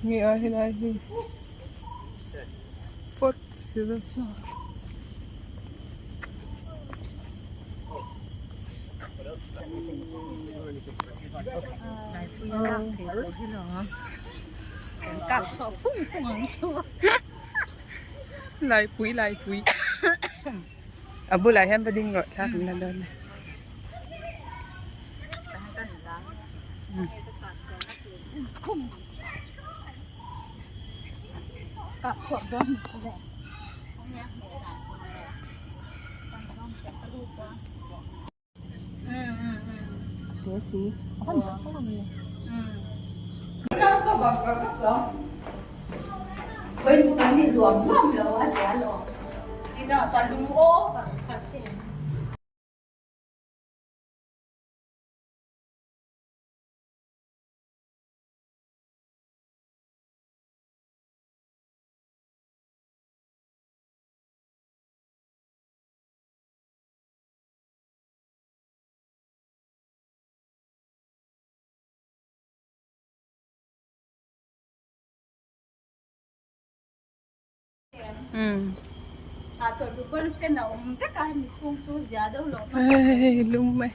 Nge a helai hi pot sirasa. Laipui laipui a bulah hian va ding rawh thla kan la dawn e. Hei lum mai.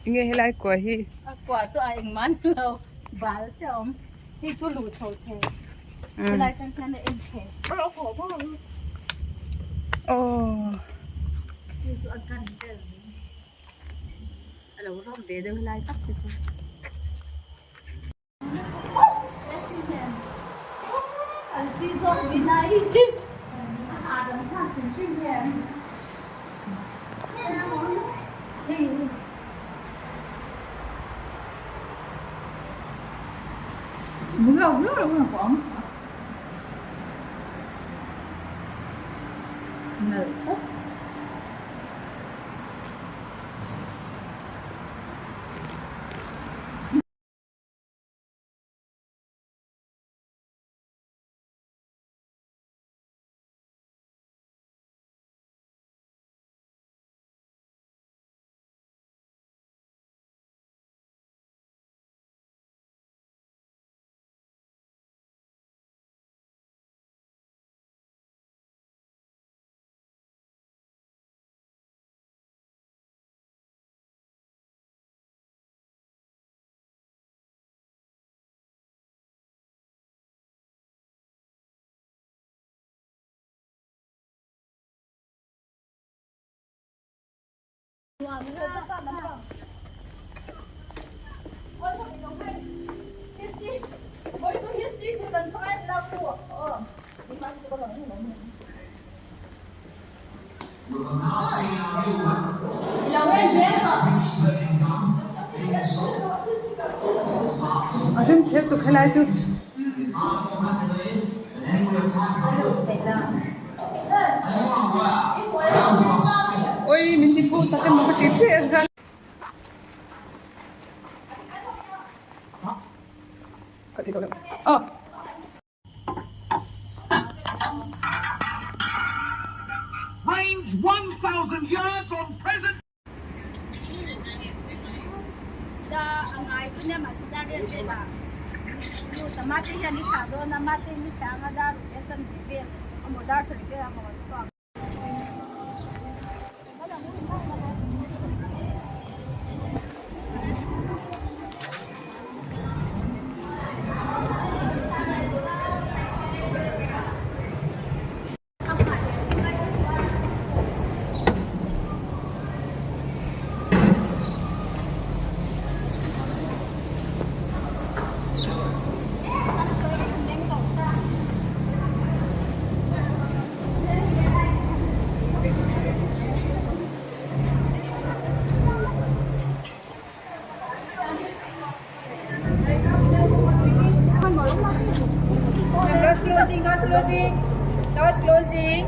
Enge helai kua hi? A kua chu a engmah ni lo bal chiah a awm hei chu luh chho thei helai atang hian a en thei Aww. Hei chu a gan vel a lo rawk ve deuh helai tak te chu. A hlim thek tuk helai chu. Oi min ti phu tak emaw ka ti chiah a. Ka ti tawh lo. Aw. Range 1,000 yards on present. Last closing, last closing, last closing.